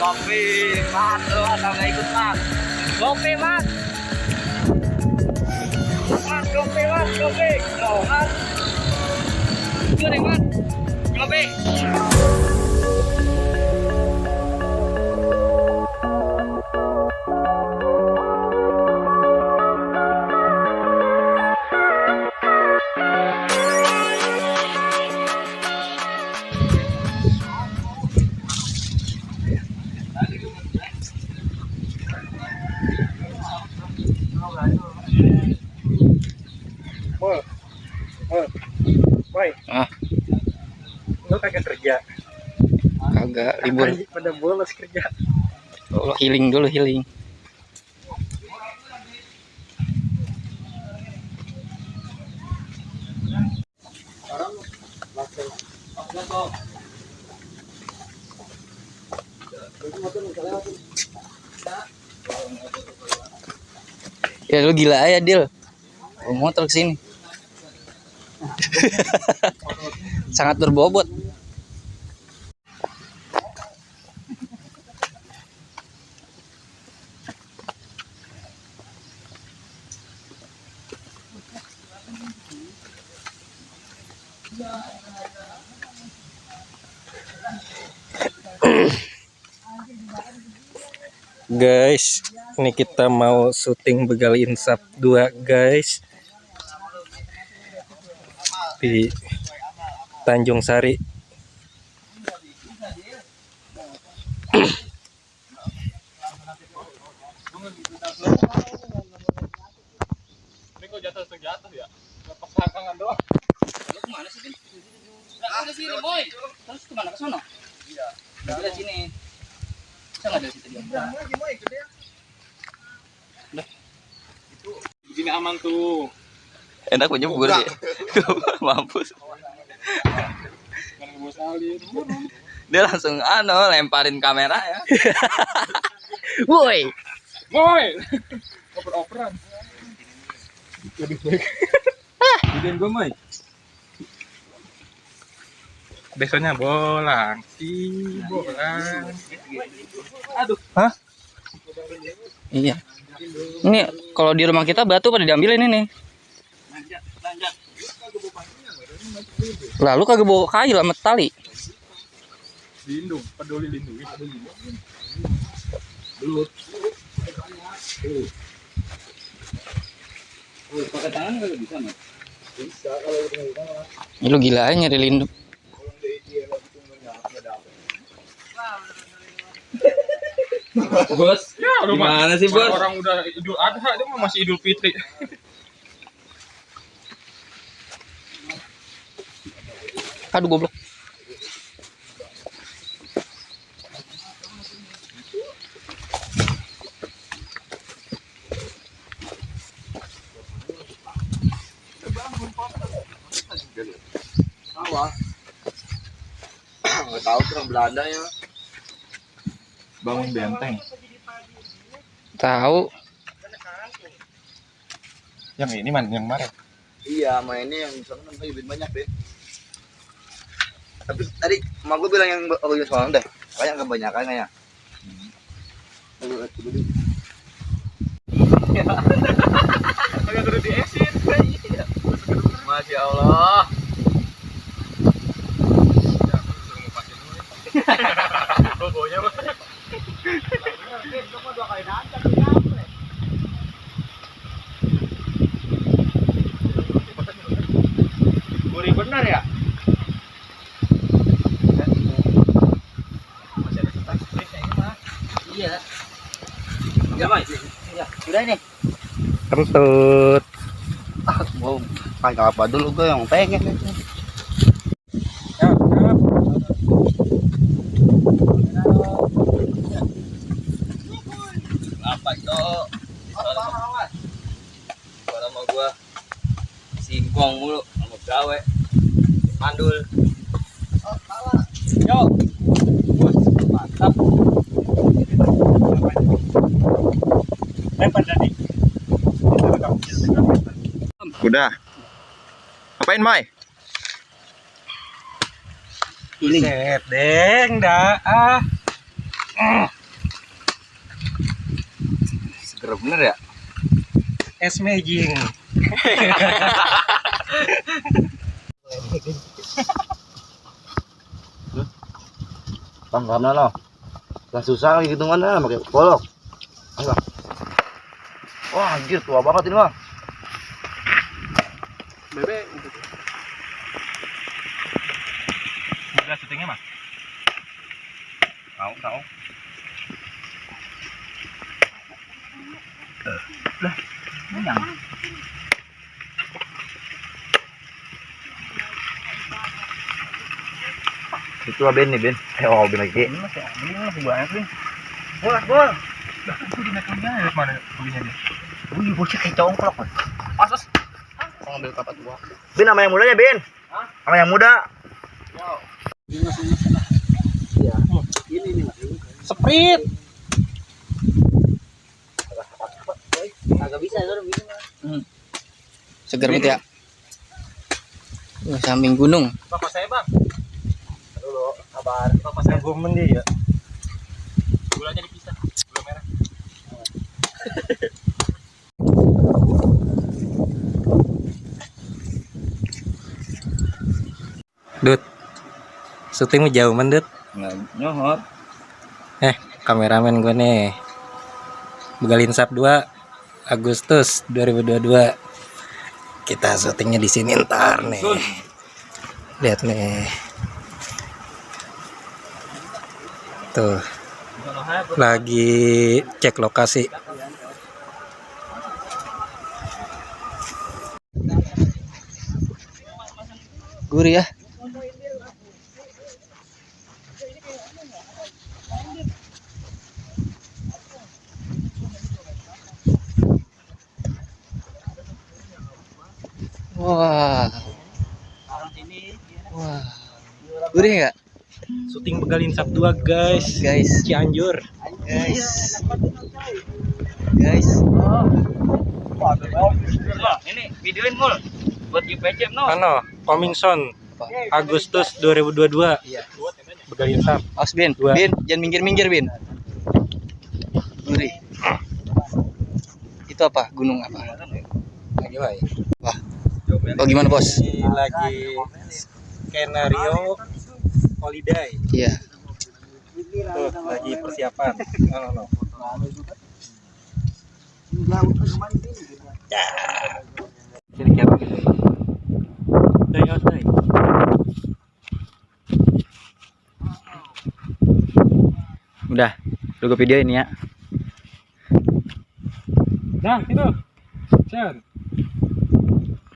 Gopi, Mas, lu asal nggak ikut Mas. Gopi Mas. Mas, Gopi Mas, Gopi. Oh Mas. Itu nih Mas. Gopi. Boy, lu kagak kerja? Kagak, libur. Pada bolos kerja. Oh, healing dulu, healing. Ya lu gila aja, Dil. Bawa motor kesini. Sangat berbobot. Guys, ini kita mau syuting Begal Insap 2 guys, di Tanjung Sari. Ini kok jatuh ya? Lepas rangkangan doang. Lu kemana sih, Bin? Nah, udah sini, Boy. Terus kemana? Ke sono? Iya. Udah sini. Bisa nggak dari situ dia? Udah. Itu begini aman tuh. Enak menyebur ya. Mampus. Kan gue salin. Dia langsung lemparin kamera ya. Woi, Boy. Oper-operan. Lebih baik. Bikin gue, Boy. besoknya bolang, bolang. Aduh. Hah? Iya. Ini kalau di rumah kita batu pada diambilin ini. Lanjut. Lalu kagak bawa kayu sama tali. Lindung, peduli lindungi. Belut. Pakai tangan nggak bisa, Mas? Bisa kalau pakai tangan. Ini lu gila aja nyari lindung. Bos, ya, gimana sih, Bos? Orang udah Idul Adha, dia mah masih Idul Fitri. Aduh goblok. Nggak tahu orang Belanda ya. Bangun benteng. Tahu. Yang ini yang kemarin. Iya, mainnya yang sana lebih banyak deh. Tapi tadi emak gue bilang yang bagus soalnya deh. Kayak kebanyakan kayaknya. Agak terus di exit. Masya Allah. Bobonya mah. Gurih benar ya? Masih ada tempat kayaknya mah. Iya. Ya, Mai. Ya, udah nih. Kentut. Mau pakai apa dulu gue yang pengen itu. Apa itu? Kalau sama gua singkong mulu sama gawe. Mandul. Yo. Bos, mantap. Lempar tadi. Udah. Apain, Mai? Set, deng, dah. seger bener ya. Es Mejing. Paham lo. Yang susah lagi gitu mana pakai polok. Enggak. Wah, anjir tua banget ini mah. Bebek. Udah syutingnya mas? Tahu. Itu Ben nih Ben. Ben lagi. Ini masih banyak nih. Bol. Itu di metronya mana belinya dia? Wih, bocah kayak congklak. Mas. Mau ambil kapak tua. Ben nama yang mudanya Ben. Nama yang muda. Sprint. Agak bisa kan begini Mas. Seger banget ya. Samping gunung. Bapak saya bang. Dulu, kabar. Bapak saya gomen dia ya. Gulanya dipisah. Gula merah. Dut, syuting jauh mendut. Nggak nyohot. Kameramen gue nih. Begalin Sap 2 Agustus 2022. Kita syutingnya di sini ntar nih. Lihat nih. Tuh. Lagi cek lokasi. Gurih ya. Wah. Wah. Gurih nggak? Syuting Begalin Sap 2 guys. Guys. Cianjur. Guys. Ini videoin mul buat UPC no. Ano, coming soon Agustus 2022. Iya. Begalin Sap. Awas Bin. Dua. Bin, jangan minggir-minggir Bin. Gurih. Itu apa? Gunung apa? Wah. Oh gimana bos? Ini lagi skenario holiday. Iya. Tuh, lagi persiapan. No. Jadi kayak gitu. Day. Udah, lu gue videoin ya. Nah, itu. Share.